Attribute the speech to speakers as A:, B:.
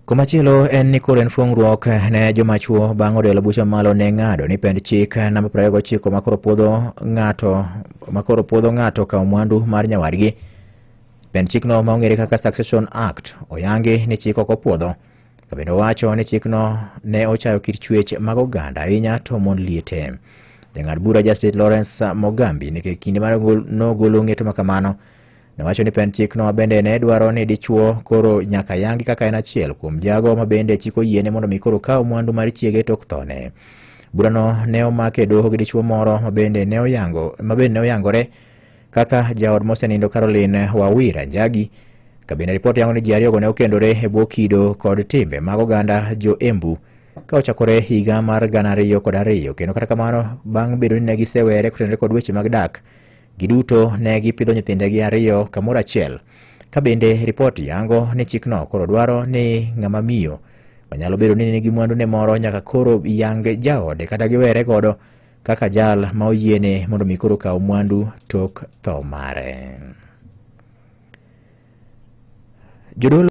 A: Komachielo en ni koro en fuong'ruok ne joma chuo bang' od bucha malo ne ng'ado ni pend chik namba 29 makoro puodho ng'ato kawo mwandu mar nyawadgi. Pend chikno ma ong'ere kaka Succession Act oyangi ni chik ok opuodho. Kabende owacho ni chikno ne ochayo kit chwech mag oganda ahinya to mon liete. Jang'ad bura Justice Lawrence Mogambi nikech kinde mane nogolo ng'eto makamano nowacho ni pend chikno bende ne dwaro ni dichuo koro nyaka yangi kaka en achiel kuom jago ma bende chik oyiene mondo mi koro kaw mwandu mar chiege tok thone. Burano ne omak e doho gi dichuo moro ma bende ne oyangore kaka jaod mosenindo Caroline Wawira Njagi. Kabende ripot yango ni ji ariyogo ne okendore e bwo kido kod timbe mag oganda jo Embu ka ochakore higa mar 2002 kendo kata kamano bang' bedo ni ne gisewere kotenore kod weche mag dak, giduto ne gipidho nyithindegi ariyo kamoro achiel. Ka bende ripot yango ni chikno koro dwaro ni ng'ama miyo manyalo bedo ni nigi mwandu ne moro nyaka koro yang jaode kata giwere godo kaka jal ma oyiene mondo mi koro kaw mwandu tok tho mare. Jodolo